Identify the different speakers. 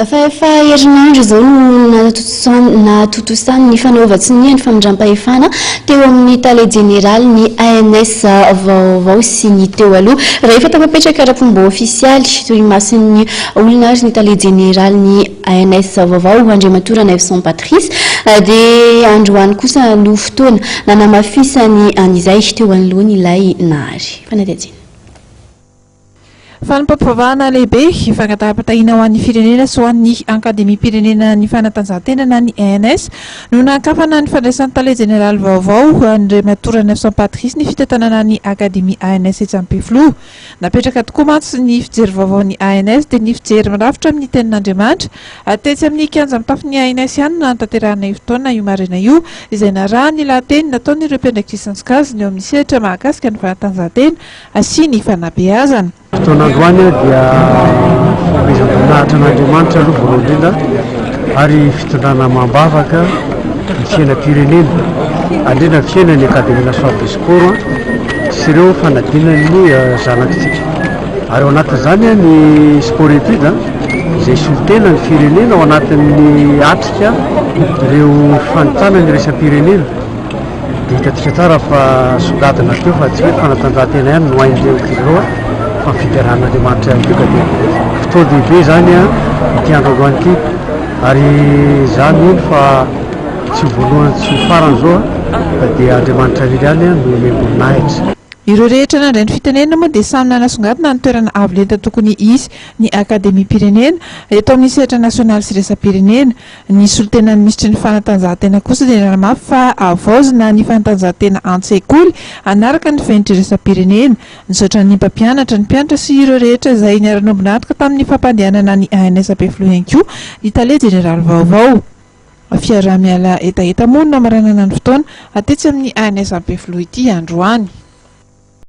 Speaker 1: Fa efa herinandro izao no nahatontosany ny fanaovan-tsonia ny famindram-pahefana teo amin'ny tale jeneralin'ny ANS vaovao sy ny teo aloha. Rehefa tafapetraka ara-pomba ofisialy teo imason'ny olona ary ny tale jeneralin'ny ANS vaovao, Andriamatoa Ranaivoson Patrice, dia androany kosa no fotoana nanamafisany an'izay teo anoloan'ilay Nahary. Fanadihadiana.
Speaker 2: Fanompoam-pivavahana lehibe, fangataham-pitahiana ho an'ny firenena sy ho an'ny Ankademiam-pirenena ny fanatanjahantena na ny ANS no nahakafana ny fandraisan'ny tale jeneraly vaovao, Andriamatoa Ranaivoson Patrice ny fitantanana ny Akademia ANS etsy Ampefiloha. Napetraka tokoa mantsy ny fijery vaovao ny ANS dia ny fijery mirafitra amin'ny tenin'Andriamanitra. Tetsy amin'ny kianja mitafon'ny ANS ihany no nanatanterahana io fotoana io maraina io izay narahan'ny lahateny nataon'ireo mpiandraikitra isan-tsokajiny eo amin'ny sehatra mahakasika ny fanatanjahantena sy ny fanabeazana.
Speaker 3: Fotoana androany dia fanomezam-boninahitra an'Andriamanitra aloha voalohany indrindra ary fitondrana amam-bavaka ny fiainam-pirenena, indrindra ny fiainan'ny Académie Nationale de Sport sy ireo fanadinan'ny zanakitsika. Ary ao anatin'izany ny sport étude izay solontena ny firenena ao anatin'ny atrika ireo fanontana ny iraisam-pirenena. Dia hitantsika tsara fa songadina teo fa tsy hoe fanatanjahantena ihany no hain'ireo ankizy ireo fa ny fiderana an'Andriamanitra ihany koa ka dia fotoan-dehibe izany ity andro androany ity ary izaho mino fa tsy ho voalohany tsy ho farany izao fa dia Andriamanitra irery ihany no omem-boninahitra.
Speaker 2: Ireo rehetra nandray ny fitenenana moa dia samy nanasongadina ny toerana avo lenta tokony hisy ny Akademiam-pirenena eto amin'ny sehatra nasionaly sy iraisam-pirenena. Ny solontenan'ny minisitry ny fanatanjahantena kosa dia nanamafy fa havaozina ny fanatanjahantena an-tsekoly hanaraka ny fenitra iraisam-pirenena. Nisaotra ny mpampianatra, ny mpianatra sy ireo rehetra izay niara-niombon'antoka tamin'ny fampandehanana ny ANS Ampefiloha ihany koa ny tale jeneraly vaovao. Fiaraha-miala hetaheta moa no namaranana ny fotoana tetsy amin'ny ANS Ampefiloha ity androany.